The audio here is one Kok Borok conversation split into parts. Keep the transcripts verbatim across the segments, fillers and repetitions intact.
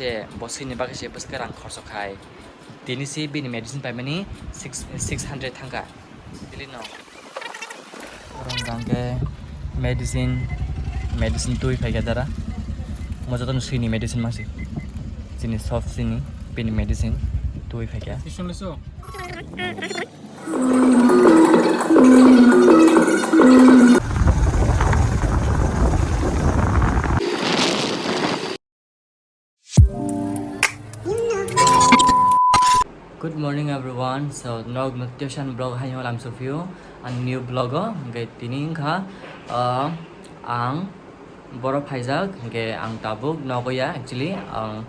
Se bo swini bagwi se bwswk rang khorso khai. Tini si bini medicine paimani six, six hundred thangkha. Daily no. Oro hwnkha hwnkhe medicine, medicine twi phaikha dara. Mo jotono swini medicine mangsi. Chini sob chini bini medicine twi phaikha. Good morning everyone. So, nog notification vlog hai hol am sophiu ang new vlog o. Hingke tini wngkha, uh, ang boro phaijak, hingke ang tabuk nogo ya, actually, ang,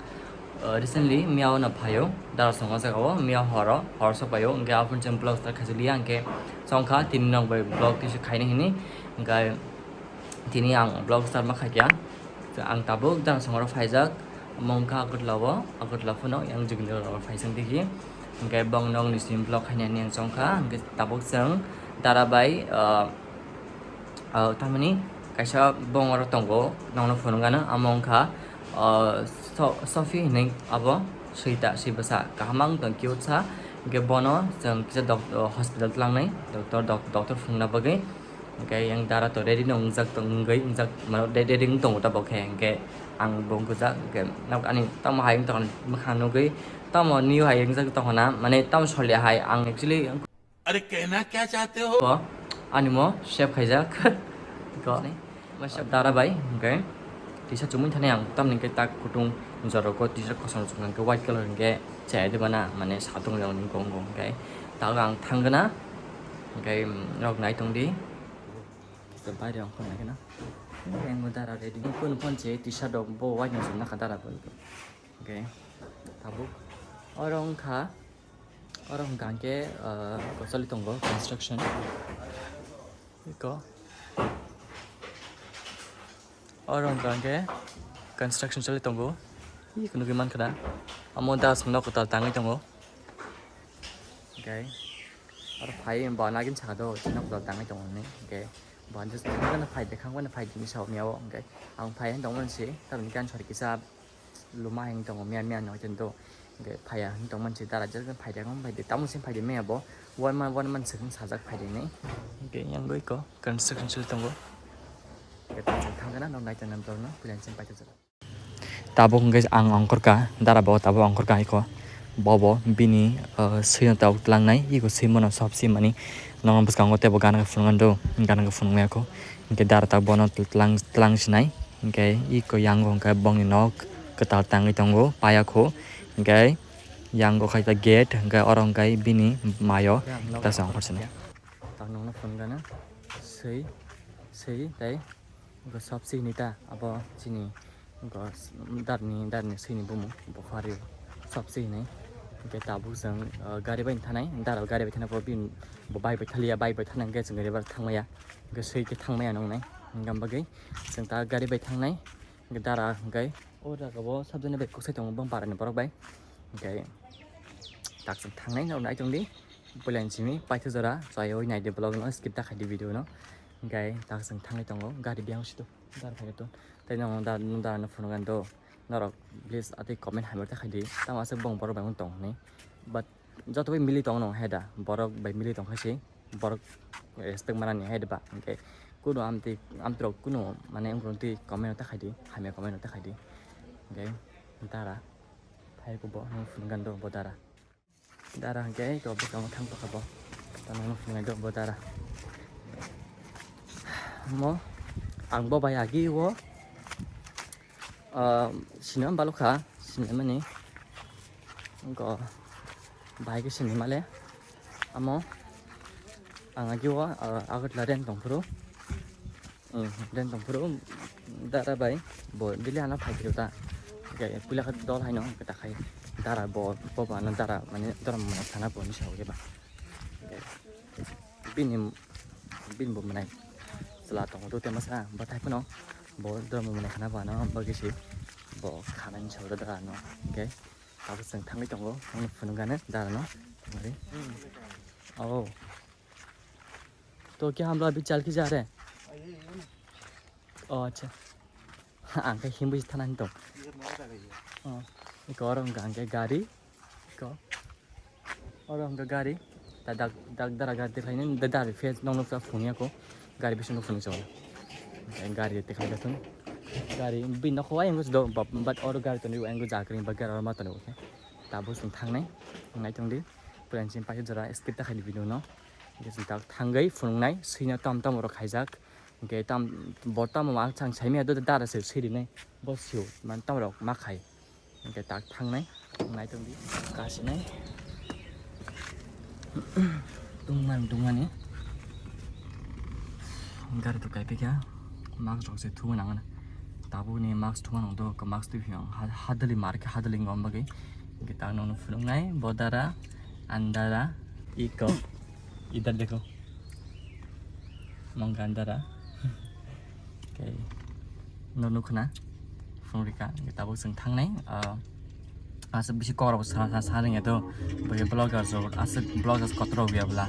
uh, recently miyao no phaio, dara songo jaga o, miyao horo, hor sok paio, hingke aphuru chwng vlog start khaijak liya, hingke chongkha tini nog bai vlog kisa khaina hini, hingke tini ang vlog start ma khaikha. Ang tabuk dara songoro phaijak, omo wngkha Agartala o, Agartala phano yang Jogindra rogo phaising tiki. Hingke bong nogni sim vlog khainani ang chongkha, hingke tabuk chwng dara bai, ah, ah, tamani kaisa bong oro tongo, nogno phunukgano, amo wngkha, ah, So-, Sophie hinui abo swita, swi bwsa kaham ang tong cute sa, hingke bono chwng kisa dok-, hospital tlangnai, doctor, dok-, doctor phunukna bagwi. Hingke yang dara to ready no wngjak tong wngwi wngjak mano de-, ready wng tongo tabok khe, hingke ang bo wngkujak, hingke nok ani tamo hai wng tong mwkhang nugwi tamo new hai wngjak tong hona, mane tamo soli hai ang actually Are kehna kya chahte ho? Ko ani mo save khaijak ko ni mo save dara bai, hingke tisa chumui thani ang tamni hingke tak kutung jorok ko tisa kosom chumui hingke white color hingke chaya de bana mane satung rok ni gongo hingke tak ang thang gana. Hingke, mm, rok nai tong di. Kisa baire ongkhor nai kheno. Yang bo dara ready. Phone phone se tisa dok bo wai no nakha dara bo. Okay. Tabuk. Oro wngkha. Oro wngkha hingke, ah, ko choli tongo construction. Iko. Oro wngkha hingke construction choli tongo. Iko nugui mankha na. Amo das nok kwtal tangwi tongo. Okay. Oro phai bo nagin saka do, chini nok dal tangwi tongo hinwi. Okay. Bo just thangmani phai de, thangmani phai de hinwi sao miyao. Okay. Ang phai han tongmani se, tamni kan sori kisa luma hin tongo, miya miya no chen do. Okay. Phai han tongmani se, dara just phai de, phai de, tamo se phai de miya bo. One month, one month se sajak phai de ni. Okay. Yang doi ko construction choli tongo. Okay. Thang kana no nai tan nam tor no, pulan chen pai ta. Tabuk hwnkhe ang ongkhorkha, dara bo tabuk ongkhorkha iko. Bobo bini, uh, swino tabuk tlangnai, iko swimano sob swimani. Nono bwskango teibo gana khe phunuknani do, gana khe phunuknai kho. Hinkhe dara tabuk bono tlang, tlang sinai. Hinkhe iko yango hwnkhe bongni nok kwtal tangwi tongo, paya kho. Hinkhe yango khaikha gate, hinkhe oro hwnkhe bini mayo. Yang nok ta se ongkhor sinai. Tak nokno phunukgana swi, swi tei Bo sob se hinui ta, abo chini bo darni, darni swini bumung, bo phario sob se hinui. Hingke tabuk chwng, ah, gari bai thanai, dara gari bai thanai, bo bini, bo bike bai thaliya, bike bai thanai, hingke chwng gari bai thangmaya, hingke swi khe thangmaya nongnai. Hingke bagwi chwng ta gari bai thangnai, hingke dara hingke o jaga bo sabjani bai koksai tongo, bang parani borok bai. Hingke tak chwng thangnai, naitok di, puila ni simi paithago jora, chayoi naidi vlog no, skip ta khaidi video no. Hingke tak chwng thangwi tongo, gari biyang sito. Dar phai to. Tei nang dar, nang dar no phunukgani do. Norok please atwi comment hamya ta khaidi. Tamo aswk bong borok bai tong hinwi. But joto bai mili tong no hai da. Borok bai mili tong khai se. Borok respect manani hai da ba. Hingke kuno amtwi, amtwrok kuno mane wngkhe twi comment ta khaidi. Hamya comment ta khaidi. Hingke dara. Phai ko bo nang phunukgani do bo dara. Dara hingke iko bwskango thang tongkha bo. Tamo nuknai do bo dara. Mo ang bo bai agi o, ah, sinam balukha, sinamani. Iko bai khe sinimale. Amo ang agi o, ah, Agartala rent tongphuru. Hmm, den tong phuru dara bai bo daily ano phai phuru ta. Hingke puila khe dol haino hingke ta khai dara bo, bo bo ano dara mane dara mane sana bo ni sao khe ba. Hingke bini, bini bo mane chwla tongo do te masa bo thai phano bo dara mane khana bo ano bagwi se bo khana ni sao dara ano. Hingke tabuk chwng thangwi tongo, ang phunukgani dara no. Oh. तो क्या हम लोग अभी चल के जा रहे हैं? ओ अच्छा। Ang khe himwi thanani tong. Oh, iko oro hwnkha hwnkhe gari. Iko oro hwnkha gari. Ta dak, dak dara gari tikhlainai, da-, dari phiyas nokno phunukya ko. Gari bisingo phunukjago. Hwnkhe gari tikhlai thung. Gari bini nokho ayang do, but oro gari tonwi ayang jakring ba gari oro ma tonwi khe. Tabuk chwng thangnai, nai tongdi. Pura chini paisa jora skip ta khaidi video no. Hwnkhe chwng tak thangwi phunuknai, swino tam tam rok khaijak. Hwnkhe tam, bo tamo ma chang saimaya do dara se swi rinai. Bo sio, man tam rok ma khai. Hwnkhe tak thangnai, nai tongdi, kasinai. Tungman, tungmani. Gari to kaipikha, mask rok se thumwi nangmani. Tabukni mask thumano do, mask twi phiyong, ha-, hadali mar khe hadali wng bagwi. Hwnkhe tak nokno phunuknai, bo dara, andara, iko, idhar dekho. Mongga andara. Okay. No nukhna. Phungrika. Tabuk chwng thangnai. Ah, aswk bisi korok sa, sa, sa ringya to. Bwkhe vloggers rok aswk vloggers kotor rok ya bwla.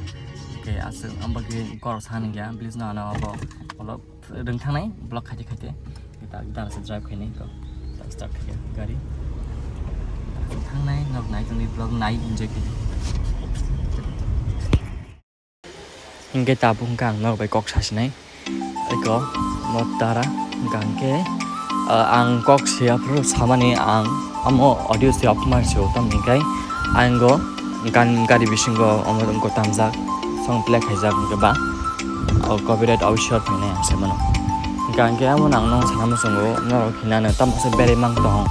Okay, aswk ambagwi korok sa ningya. Please no ano abo. Olo rwng thangnai. Vlog khaite khaite. Kita kita se drive khainai to. Start khaikha gari. Thangnai nok nai tongni vlog nai enjoy khaidi. Hingke tabuk hingke ang norok bai kok sasinai. Eko, no tara, hingka hingke, ah, ang kok siya phuru samani ang amo audio siya phumar siyo tam hingkai ang go gan gari bisingo omo wngko tamjak song play khaijak hingke ba o copyright abo sure phainai ang se mano. Hingka hingke amo nang nong sana muchungo norok hinano tamo se beremang tong.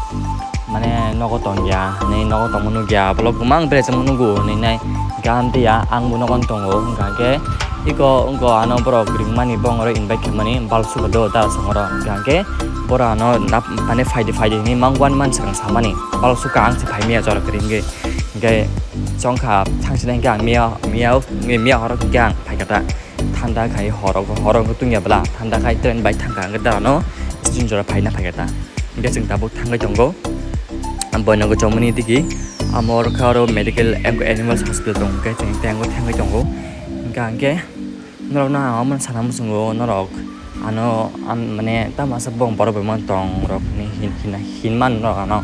Mane nogo tongya hinwi nogo tongma nukya, bolok kwmang berajak nugo hinwi nai hwnkha amtwi ya, ang bo nogo tongo hwnkha khe iko wngkha ano borok ringmani bongoro invite khaimani balsugo do da songoro hwnkha khe borok ano nap mane phaidi phaidi hinwi mangwani mansa ang samani balsuka ang se phaimaya jora kwrwi hwnkhe hwnkhe chongkha thangsinai hwnkhe ang miya miya miya horo hwnkhe ang phaikha ta. Thanda khai horok, horok tungya bwla, thanda khai train bai thangkha, hwnkhe darano sijin jora phaina phaikha ta. Hwnkhe chwng tabuk thangwi tongo. Boino chomoni digi, amo oro khe oro medical and animals hospital tongo, hwnkhe chwng tei thangwi tongo. Hwnkha hwnkhe norokno ang omo sana muchungo, norok ano, mane, tamo aswk borok bai mano tong rok hinwi hin-, hin-, hinmano norok ano.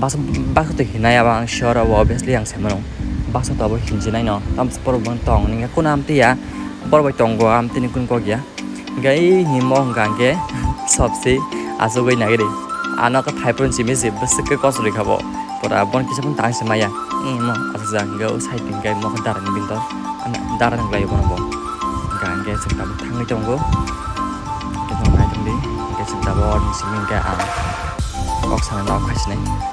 Baksa, baksa to hinai abo ang sure abo obviously ang sai mano. Baksa to abo hinjinai no, tamo aswk borok bai mano tong, hwnkhe kuno amtwi ya. Borok bai tongo, amtwini kunu kok ya. Hwnkhe ei himo hwnkha hwnkhe sobse achugwi nagiri. Ano khe phaiphuru simi se bwswk khe kosori kha bo. Pura bono kisa phano tang se maya. Imo achukjak hwnkhe o side hwnkhe mo khe darani bini dol. Ano darani wnglaio bono bo. Hwnkha hwnkhe chwng tabuk thangwi tongo. Hwnkhe chwng nai tongdi. Hwnkhe chwng tabuk oroni simi hwnkhe ang kok sana nok khaisinai.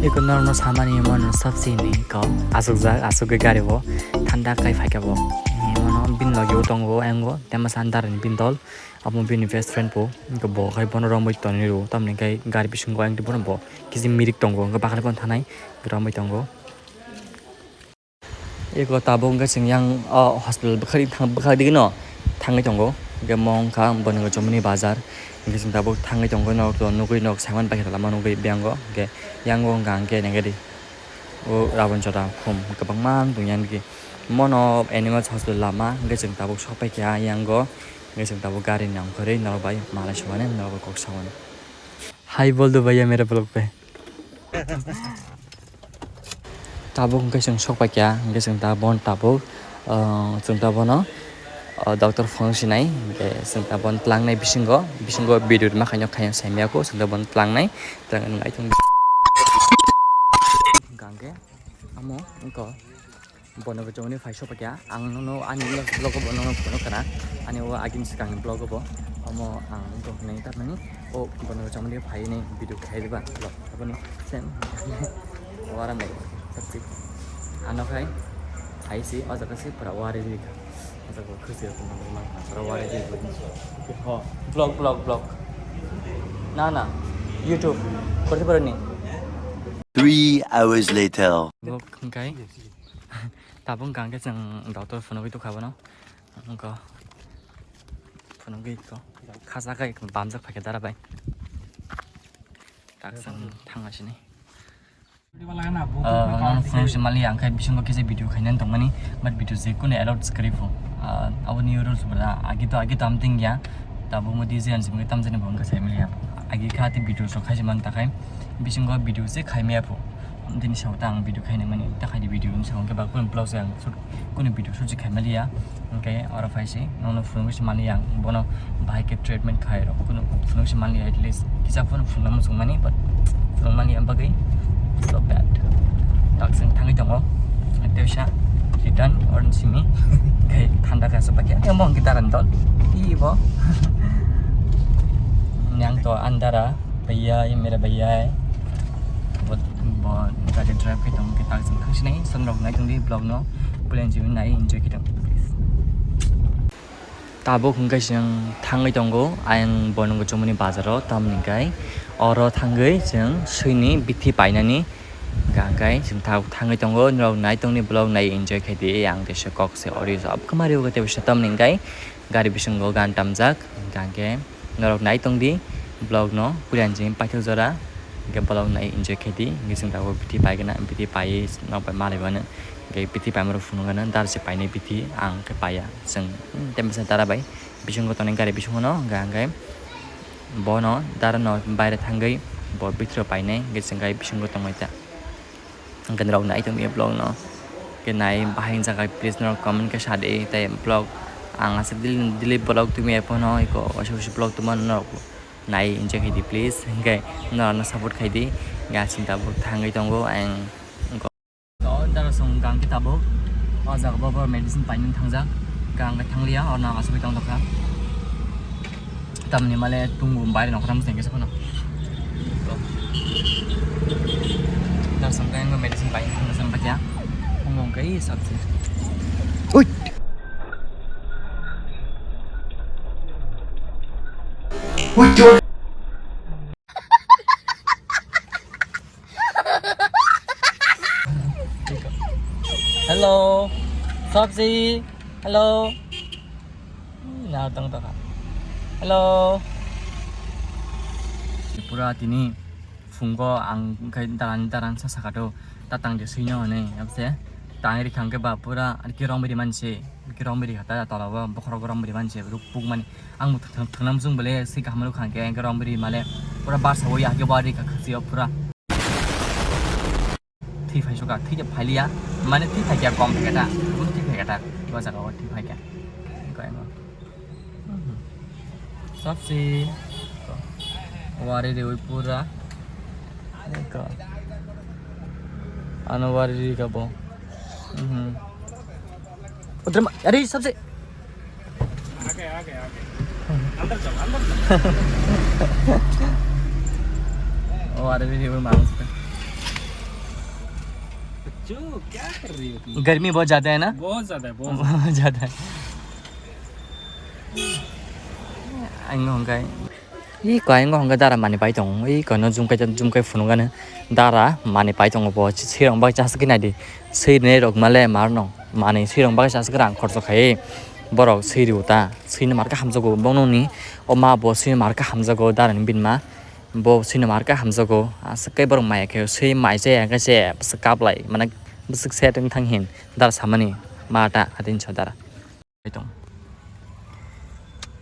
Eko norokno samani mano sabsini kok asukjak, asugwi gari o thanda kai phaikha bo. Mano bini logi o tongo, ayang o tema sandar ni bini dol. Abo bini best friend bo, hwnkhe bo khai bono romwi tonwi rwo, tamni khai gari bisingo ayang bono bo kisi mirik tongo, hwnkhe bakhali bono thanai romwi tongo. Eko tabuk hwnkhe chwng yang o hospital bwkhak, bwkhak digino thangwi tongo, hwnkhe mo wngkha bono chomoni bazar, hwnkhe chwng tabuk thangwi tongo, norok to nugwi nok saiman paikhe lama nugwi biyang o, hwnkhe yang o wngkha hwnkhe nengedi o Rabon Chota khum kwbangma wng tongya niki, mono animals hospital lama, hwnkhe chwng tabuk sok paikha yang o. Hwnkhe chwng tabuk gari ni nang kwrwi norok bai malai sumani norok bai kok samani. Hi bol do bhaiya mere vlog pe. Tabuk hwnkhe chwng sok paikha, hwnkhe chwng tabuk, tabuk, ah, chwng tabukno, ah, doctor phone sinai, hwnkhe chwng tabuk tlangnai bisingo, bisingo video rwma khaino khaino saimaya kho, chwng tabuk tlangnai, tlangnai tong. Hwnkhe amo wngkha. Bono bo chongni phai sopakya, ang nono ani next vlog o bo nono phunuk kana, ani o agini swkangni vlog o bo, omo ang wngkha hwnwi tamani o bono bo chongni phaini video khairiba vlog, aboni same wara nai sati ano khai phaisi o jaga se pura wari rikha, o jaga khwswi rok tongma pura wari rikha. Ho, vlog, vlog, vlog. Na, na, YouTube, korte parani. Three hours later. Vlog hwnkhe. Tabuk hwnkha hwnkhe chwng doctor phunugwi tongkha bono. Wngkha phunugwi kho. Khacha khai bamjak phaikha dara bai. Tak chwng thangma sini. Ah, nono phunuk se mali ang khai bisingo kisa video khainani tongmani, but video je kunu allowed se kwrwi pho. Ah, aboni rules bwla agi to, agi to amtwing ya. Tabuk mo D J ang simi tamjani bo wngkha sai mali ya. Agi kha tei video so khaisi man takhai bisingo video se khaimaya pho. Bini sao ta ang video khainai mani, ta khaidi video ni sao hwnkhe ba kunu vlog se ang shoot, kunu video shoot se khaimaliya. Hwnkhe oro phaisi nono phunugwi se maliya ang, bono bahai khe treatment khai rok kunu phunugwi se maliya, at least kisa phano phunukna muchung mani, but phunuk maliya bagwi so bad. Tak chwng thangwi tongo, teisa return oroni simi khai thanda kha se pakya, tei omo hwnkhe daran dol ibo. Nang to andara. Bhaiya, ye mera bhaiya hai. Bo, bo gari drive khai tong khe tak chwng thang sinai, son rok nai tong di vlog no, plan jui nai enjoy khai tong. Tabuk hwnkhe chwng thangwi tongo, ayang bo nungkha chumani bazar o, tamoni hwnkhe oro thangwi chwng swini bithi painani hwnkha hwnkhe chwng tabuk thangwi tongo, norok nai tong di vlog nai enjoy khai di, ang teisa kok se audio se off khe mari o, tei tamoni hwnkhe gari bisingo gan tamjak, hwnkha hwnkhe. Norok nai tong di vlog no, puila jeng paithak jora, hwnkhe vlog nai enjoy khai di, hwnkhe chwng tabuk bithi pai gana, bithi paiwi nok bai malai mano, hwnkhe bithi paimani phunuk gana, dara se painai bithi, ang khe paiya, chwng, hmm, tei masa dara bai bisingo tongnai gari bisingo no, hwnkha hwnkhe bono dara no baire thangwi bo bithi rok painai, hwnkhe chwng gai bisingo tongbai ta. Hwnkhe norok nai tongmani vlog no. Hwnkhe nai bahai wngjakha, please norok comment khe sa di. Tei vlog ang aswk daily, daily vlog tumi ephono iko waisa waisa vlog tuma norok nai enjoy khai di please. Hwnkhe norok no support khai di. Hwnkhe aswk tabuk thangwi tongo ang. To dara song gang khe tabuk o jaga bo medicine painani thangjak. Hwnkhe ang khe thangliya, orno ang asugwi tong tongkha. Tamni male tungo baire nokra moseng kisa phano. Dar samkhe ang medicine bai ang sam bakya. Ang wng kai sabji. Ui. Ui. Hello. Sabji. Hello. Na tong tong. Hello. Pura tini phungo ang khai dalan dalan sa sakato ta tang de sino ne abse tang ri khang ke ba pura ar ki rong biri manse ki rong biri khata tola ba bokhorok rong biri manse ruk puk mani ang thang thang nam jung bele si kaham ruk khang ke rong biri male pura bar sa ya ke ba ri kha khasi pura. Thwi phai suka, thwi de phailiya, mane thwi phaikya kom phaikya ta, bun thwi phaikya ta, o jaga o thwi phaikya. Ko emo. Sabsi. Wari de ui pura. Ko. Ano wari de ka bo. Mhm. Utre ma, are sabsi. आगे, आगे, आगे। अंदर जाओ, अंदर जाओ। ओ, अरे, ये, ये माणूस पे। बच्चों, क्या कर रही हो तुम? गर्मी बहुत ज्यादा है ना? बहुत ज्यादा है, बहुत ज्यादा। बहुत ज्यादा है। Ang hwnkhe. Ih, kayang hwnkhe dara manwi pai tongo. Ih, kono jumkai, jumkai phunukgani dara manwi pai tongo bo. Sirok bai chasakhe naidi. Swi rwnai rok male marno. Manwi sirok bai chasakhe rang khorchok khai. Borok swi rw ta. Swino markhe hamjago. Bongni o ma bo swino markhe hamjago darani bini ma. Bo swino markhe hamjago. Aswk khe borok maya khe swi mai chaya khe se bwswk kaplai. Mane bwswk se tong thang hin. Dara samani ma ta adin sa dara. Tong.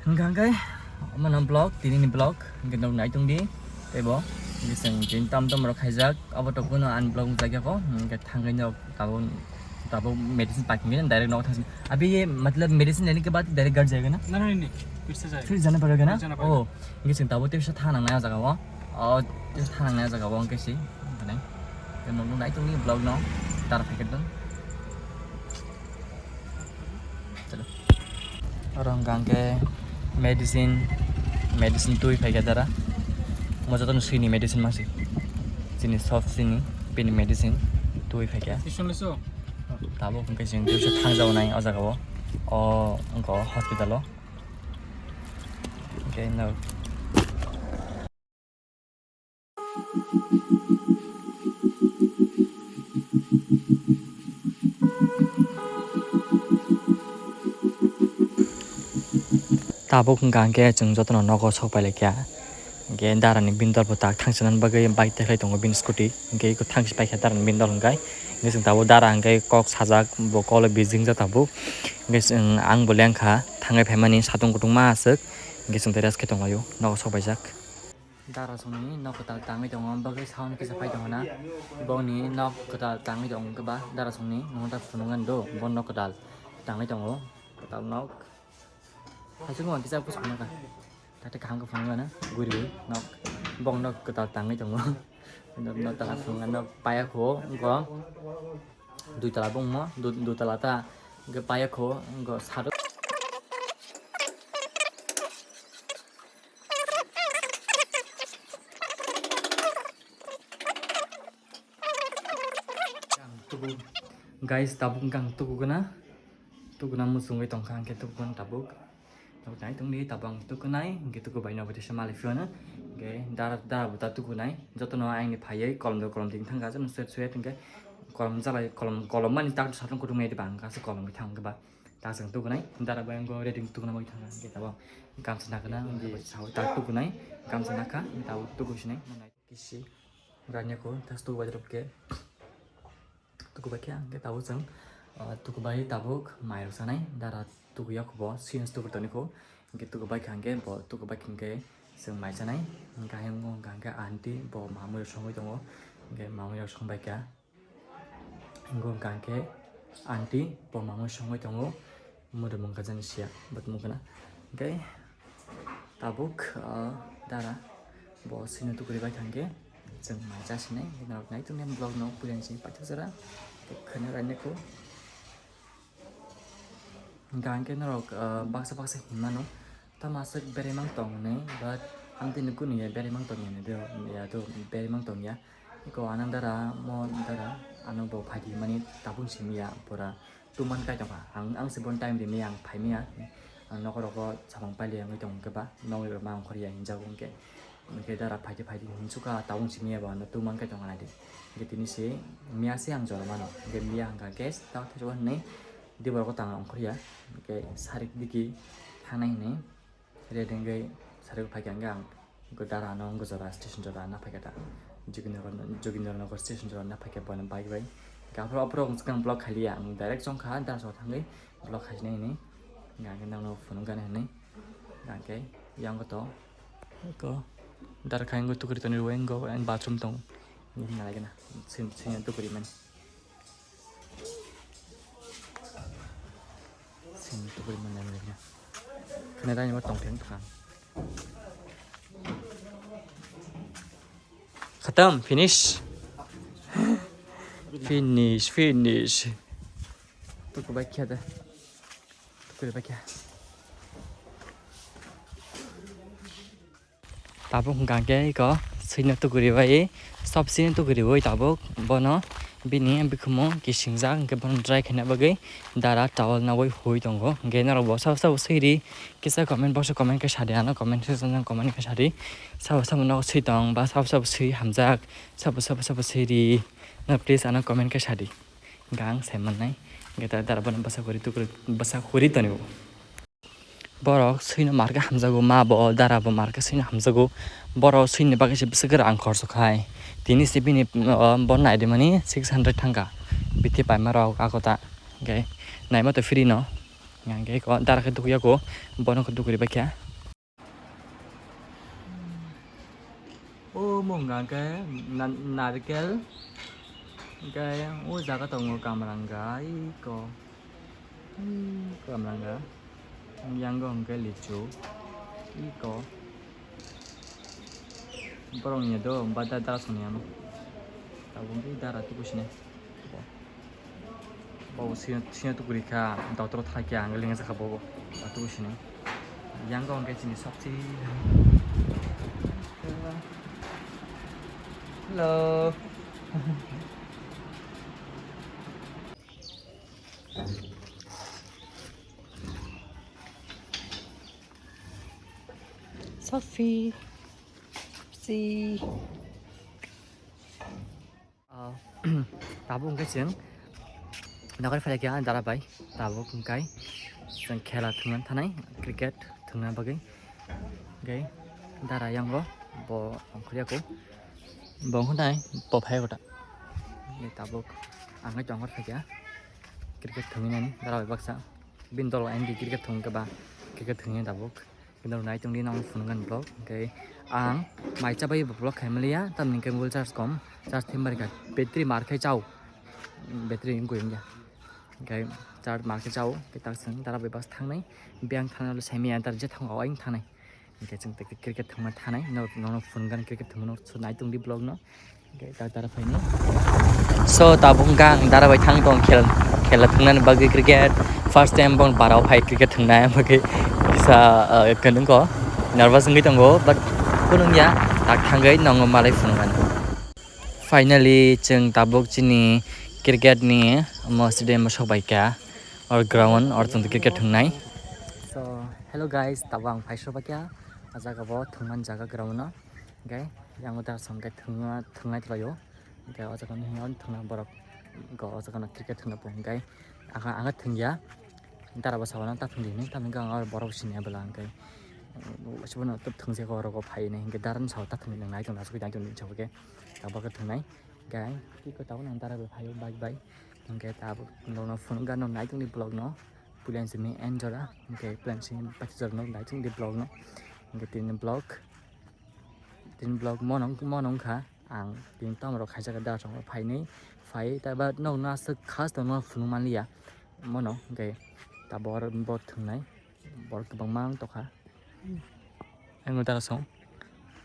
Hwnkha hwnkhe, omo no vlog, tini ni vlog, hwnkhe nog nai tong di, tei bo, hwnkhe chwng tini tam tam rok khaijak, abo to kuno ani vlog wngjakya kho, hwnkhe thangwi nok tabuk, tabuk medicine packing khe direct nok thang. Abhi ye, matlab, medicine lene ke baad direct ghar jayega na? नहीं, नहीं, नहीं, फिर से जाएगा। फिर जाना पड़ेगा ना? फिर जाना पड़ेगा। Oh, hwnkhe chwng tabuk tei sa thanang nai o jaga o, o, tei sa thanang nai o jaga o, hwnkhe si, hwnkhe nai, hwnkhe nog nai tong di vlog no, tar packet dong. Chalo. Oro hwnkha hwnkhe medicine, medicine twi phaikha dara. Mo jotono swini medicine mangsi. Chini sob chini, bini medicine twi phaikha. Tabuk hwnkhe chwng tei thangjago nai o jaga o. O wngkha o hospital o. Hwnkhe no. Tabuk hwnkha hwnkhe chwng jotono nogo sok pailai kha. Hwnkhe darani bini dol bo tak thangsinani bagwi bike teklai tongo bini scooty. Hwnkhe eko thangsi paikha darani bini dol hwnkhe. Hwnkhe chwng tabuk dara hwnkhe kok sajak bo kolo bijingjak tabuk. Hwnkhe chwng ang bo lengkha thangwi phaimani satung kutung ma aswk. Hwnkhe chwng tei rest khe tonglaio nogo sok paijak. Dara songni nok kwtal tangwi tongo, bagwi sound kisa pai tongo na. Bongni nok kwtal tangwi tongo khe ba dara songni nokta phunuknani do, bo nok kwtal tangwi tongo, kwtal nok. Hachukma kisa pusu phunukha. Tate kaham khe phunuknani guriwi nok, bong nok kwtal tangwi tongo. Nok, nok tala phunuknani nok paya kho wngkha. Dui tala bongmo, dui, dui tala ta hwnkhe paya kho, wngkha sado. Guys, tabuk hwnkhe ang tuku gana, tuku gana muchungwi tongkha, hwnkhe tuku gana tabuk. Tabuk nai tongdi, tabuk ang tukunai, hwnkhe tuku bai nobo tesa malai phiyano. Hwnkhe dara, dara buta tukunai, jotono aini phaiwi kolom do kolom twi thangkha, jotono sweat sweat hwnkhe kolom jalai, kolom, kolom mani tak satung kutung medi bang kasa kolom bai thang khe ba. Tak chwng tukunai, dara bai ang go ready tukuna bai thangkha, hwnkhe tabuk gamsa nakha na, hwnkhe bai sawi tak tukunai, gamsa nakha, tabuk tuku sinai, kisi ranya ko, tas tuku bai rok khe. Tukubai khe hwnkhe tabuk chwng, ah, tukubai tabuk mairok chanai, dara tukuya kho bo, siyens tukur toni kho, hwnkhe tukubai kha hwnkhe bo tukubai kha hwnkhe chwng mai chanai, hwnkhe ayang o hwnkha hwnkhe aunty bo mamui rok songwi tongo, hwnkhe mamui rok songbai kha, hwnkhe hwnkha hwnkhe aunty bo mamui songwi tongo. Mudum wngkha jani siya, but mukha na. Hwnkhe tabuk, ah, dara bo sino tukuri bai thangkhe chwng mai chasinai, norok naitukni vlog no puila sini paithak jora khwna rainai kho. Hwnkha hwnkhe norok, ah, baksa baksa hinmano tamo aswk beremang tong hinwi, but amtwi nukuni ya beremang tong hinwi, ya to beremang tong ya. Eko ano dara, mo dara, ano bo phaidi mani tabuk simi ya pura two month kai tongkha. Ang, ang se bon time rimaya, ang phaimaya. Ang nogo rogo samung pailai wngwi tong khe ba, nogwi rok ma ongkhorya hinjago hwnkhe. Hwnkhe dara phaidi phaidi hinsukha tabuk simi ya bo ano two month kai tongkha naidi. Hwnkhe tini se miya se ang jora mano. Hwnkhe miya hwnkha khe tak thaichukha hinwi diborok tang ongkhorya. Hwnkhe sarik digi thangnai hinwi. Ready wngwi sari phaikha hwnkhe ang dara ano wngkha jora station jora na phaikha ta. Jogindranagar, Jogindranagar station jora na phaikha bono bike bai. Hwnkhe aphuru aphuru ang swkang vlog khailiya, ang direct chongkha dara sora thangwi vlog khaisina hinwi. Hwnkhe ang khe nangno phunukgani hinwi. Hwnkhe yang to ko dara khai wngwi tukuri toni rwui wngkha, bathroom tong. Nalaigena sini tukuri mani. Sini tukuri mani nalaigena. Khna dai ma tong theng tukang. Khatam, finish. Finish, finish. Tuku bai khe da. Tukuri bai khe. Tabuk hwnkha khe eko swino tukuri bai, sob sino tukuri bai tabuk bono bini bikhumo kisingjak, hwnkhe bono dry khaina bagwi dara towel naiwi hui tongo. Hwnkhe norok bo sabo sabo swiri kisa comment box o comment khe sadi, ano comment section o comment khe sadi, sabo sabo nogo swi tong ba sabo sabo swi hamjak, sabo sabo sabo swiri no please ano comment khe sadi. Hwnkhe ang sai mannai, hwnkhe dara bono bwsa huri tukuri, bwsa huri tonwi. Borok swino markhe hamjago, ma bo dara bo markhe swino hamjago. Borok swini bagwi se bwswk rang khorso khai. Tini se bini, o, bo naidimani six hundred thangkha. Bithi paima rok ako ta. Hwnkhe naima to free no. Hwnkhe ko dara khe tukuyago, bono khe tukuri baikha. O mung hwnkha khe na-, narikel. Hwnkhe o jaga tongo kamranga iko. Kamranga. Yango hwnkhe lichu. Iko. Borok ni do bada dara songni ano. Tabuk hwnkhe dara tubu sini. Bo sini, sini tukuri kha, doctor thai khe ang lengjak kha bobo. Tabuk sini. Yango hwnkhe chini sabsi. Hello. Sophie. Si. Ah, tabuk hwnkhe chwng nokar phai kha dara bai. Tabuk hwnkhe chwng khela thwngna thanai, cricket Thwngna bagwi. Hwnkhe dara yango bo ongkhorya kho. Bo ongkhornai bo phai kota. Tabuk ang tongo phaikha cricket thwngwi nani dara bai baksa. Bini dolo N D cricket thwng khe ba cricket thwngwi tabuk. Kino nai tongdi nang phunuknani vlog. Hwnkhe ang mai chabai vlog khaimaliya tamni hwnkhe mobile charge kom. Charge thembarikha battery mar khai chao. Battery wngkha wngya. Hwnkhe charge mar khai chao. Khe tak chwng dara bai bas thangnai. Biyang thangna saimaya dar je thango aing thangnai. Hwnkhe chwng tei cricket thwngma thanai. Norok nono phunukgani cricket thwngmano so nai tongdi vlog no. Hwnkhe ta dara phaini. So tabuk hwnkha ang dara bai thang tong khel khela thwngnani bagwi cricket. First time bong barao phai cricket thwngnai bagwi kisa kwnwng ko nervous wngwi tongo but phunukya tak thangwi nongo malai phunukmani. Finally chwng tabuk chini cricket ni omo stadium o sok bai kha or ground or chwng cricket thwngnai. So hello guys, tabuk ang phai sok bai kha o jaga bo thwngmani jaga ground no. Hwnkhe yang o dara song khe thwngna thwngnai tonglaio. Hwnkhe o jaga no hinwi thwngna borok go o jaga no cricket thwngna po hwnkhe ang ang thwngya. Dara bo sabo ta thwngdi hinwi tamni hwnkhe ang borok sini bwla hwnkhe. Sabo no thwngse ko oro phai hinwi hwnkhe dara no sabo ta thwngdi nang nai tong asuk nai tong sabo khe tabuk khe thwngnai. Hwnkhe tiko tabuk nang dara bo phaio bike bai hwnkhe tabuk no phunukgano nai tongdi vlog no. Puila simi enjora hwnkhe plan simi pati jora no nai tongdi vlog no. Hwnkhe tini vlog. Tini vlog mono mono wngkha ang tini tomorok khaisa khe dara song phainwi phai ta ba nok no aswk khas tongno phunuk manliya mono hwnkhe tabuk oro borok thwngnai borok kwbangma wng tokha ang dara song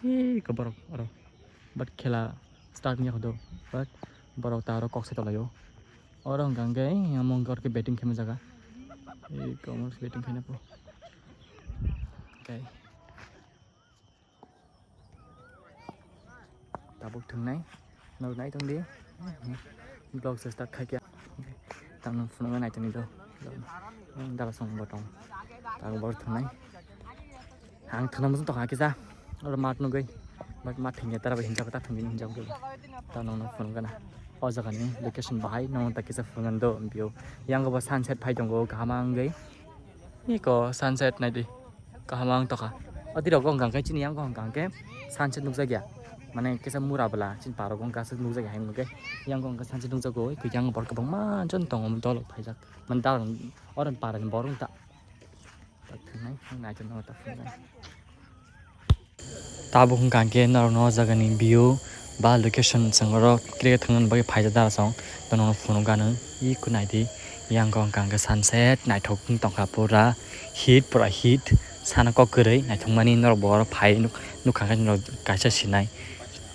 iko borok oro but khela start wngya kho do but borok ta oro kok se tonglaio oro hwnkha hwnkhe amo hwnkhe oro khe batting khaima jaga iko batting khaina po hwnkhe. Tabuk thwngnai norok nai tongdi vlog se start khaikha tamno phunukna nai tongdi do dara song bo tong tabuk borok thwngnai ang thwngna muchung tongkha kisa oro mat nugwi but mat thwngya tara bai hinjaba ta thwngdi hinjaba ta nongno phunukgana o jagani location bahai nongno ta kisa phunukgana do view yango bo sunset phai tongo kaham wngwi iko sunset naidi. Kaham ang tokha. O twi rok wngkha khe chini yang wngkha khe sunset nukjakya. Mane kisa mura bwla chini parok wngkha aswk nukjakya hai wngkha khe yang wngkha sunset nukjago. Yang borok kwbangma jon tongo dol phaijak. Mane dal oro parani borok ta. Tabuk wngkha khe norok no o jagani view ba location chwng oro cricket thwngna bagwi phaijak dara song. Norok no phunukgano iko naidi yang wngkha khe sunset naithok wng tongkha pura. Hit pura hit sana kok kwrwi naithokmani norok bo oro phai nuk nukha khe norok kaisa sinai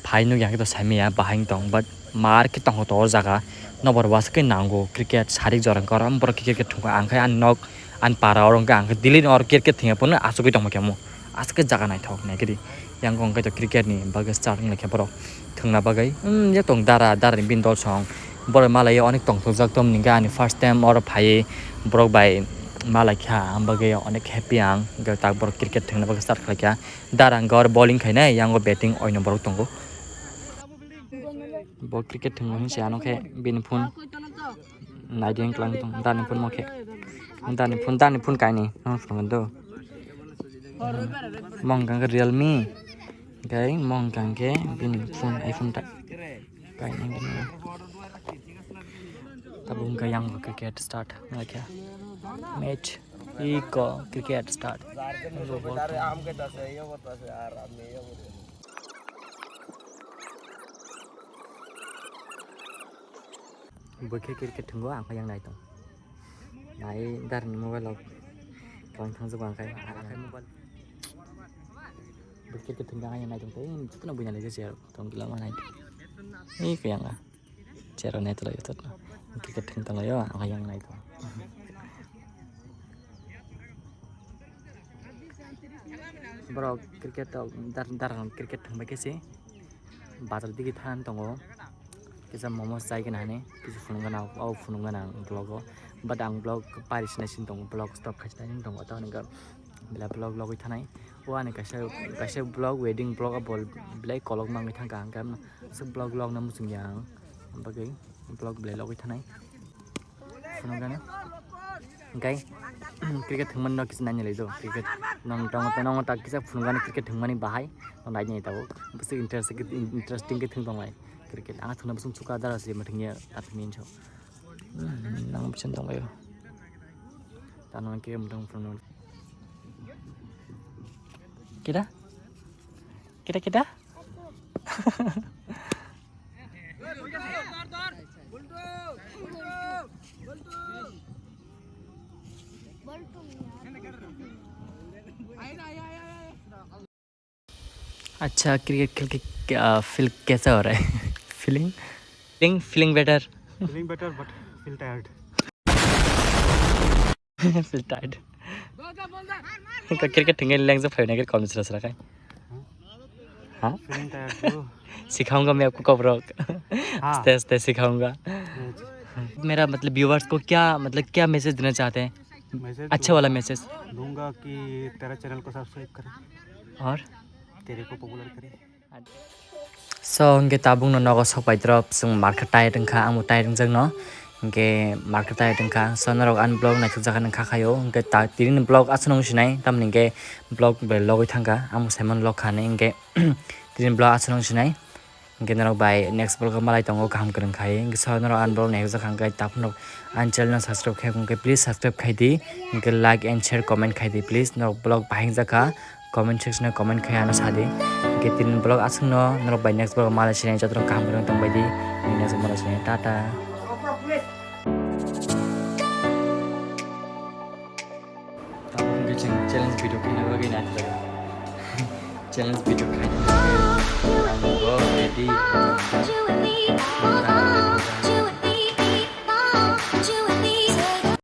phai nukya khe to saimanya bahai wng tong but mar khe tongkha to o jaga nokbar wasakhe nango cricket sarik jora wngkha oro borok cricket thwngkha ang khe ani nok ani para oro wngkha ang khe daily oro cricket thwngya phano achugwi tongma khe omo aswk khe jaga naithok naikhe di yang wngkha to cricket ni bagwi start wngkha borok thwngna bagwi hmm je tong dara dara ni bini dol song. Borok malai onek tongthokjak, tamni hwnkhe ani first time oro phaiwi borok bai malaikha, ang bagwi onek happy ang. Hwnkhe tak borok cricket thwngna bagwi start khlaikha. Dara hwnkhe oro bowling khainai, yango batting oino borok tongo. Bo cricket thwngwi se ano khe bini phone naidi wng klang tong, dani phone mo khe. Dani phone, dani phone kainwi, no phone do. Mo hwnkha khe Realme, hwnkhe mo hwnkha khe bini phone, iPhone ta. Kainwi bini. Tabuk hwnkha yang cricket start wngkha. Match iko cricket start. Bo khe cricket thwngo, ang khe yang nai tong. Nai darni mobile rok kwbang thangjago ang khe. Bo cricket thwngkha ang yang nai tong tei jotono buina laijak chair rok tong kila ma nai. Ei khe yang a chair rok nai tong lai jotono cricket thwng tong lai o ang khe yang nai tong. Borok cricket rok dar dar cricket thwng bai khe se. Bazar digi than tongo. Kisa momo chai gana hani kisa phunuk gana o phunuk gana ang vlog o. But ang vlog pari sinai sin tongo, vlog stop khai sinai sin tongo. Tamo hwnka belai vlog logwi thanai. O ani kaisa kaisa vlog, wedding vlog, abo belai kolok mangwi thangkha hwnkhe aswk vlog logna muchungya ang. Bagwi vlog belai logwi thanai. Phunuk gana. Hingke cricket thwngmani no kisa nainai lai do, cricket nong tong tong ta kisa phunukgani cricket thwngmani bahai no nainai tabuk. Bwswk interest, interesting khe thwng tonglai cricket. Ang thwngna bwswk chuka dara se mwthangya ta thwngya hinso. Hmm, nang bwswk tonglaio. Tano khe mwthang phunuk. Kida? Kida, kida? अच्छा, क्रिकेट खेल के क्या फील कैसा हो रहा है? Feeling, feeling, feeling better. Feeling better, but feel tired. Feel tired. Ka cricket thwngwi lengsa phaina khe kom sra sra khai. Ha? Feeling tired, bro. सिखाऊंगा मैं आपको कब रॉक। हाँ। आस्ते आस्ते सिखाऊंगा। Yes. मेरा मतलब व्यूअर्स को क्या, मतलब क्या मैसेज देना चाहते हैं? Message अच्छा वाला दूंगा, मैसेज। दूंगा कि तेरा चैनल को सब्सक्राइब करें। और? तेरे को पॉपुलर करें। So, hingke tabukno nogo sokpai drop, chwng market tired wngkha, ang bo tired wngjakno, hingke market tired wngkha. So, norok ani vlog naithokjakha nang kha khaio, hingke ta-, tini ni vlog aswk nung sinai, tamni hingke vlog bai logwi thangkha, ang bo saimano log kha hinwi, hingke tini vlog aswk nung sinai, hingke norok bai next vlog o malai tongo kaham kwrwng khai, hingke so norok ani vlog naithokjakha hingke tabukno ani channel no subscribe khai, hingke please subscribe khai di, hingke like and share, comment khai di, please norok vlog bahai wngjakha. Comment section o comment khai ano sadi. Hingke tini vlog aswkno norok bai next vlog malai sinai jotono kaham kwrwng tongbai di. Next vlog malai sinai tata. Tabuk hingke chwng challenge video khaina bagwi naithogo. Challenge video khaina bagwi ang bo ready.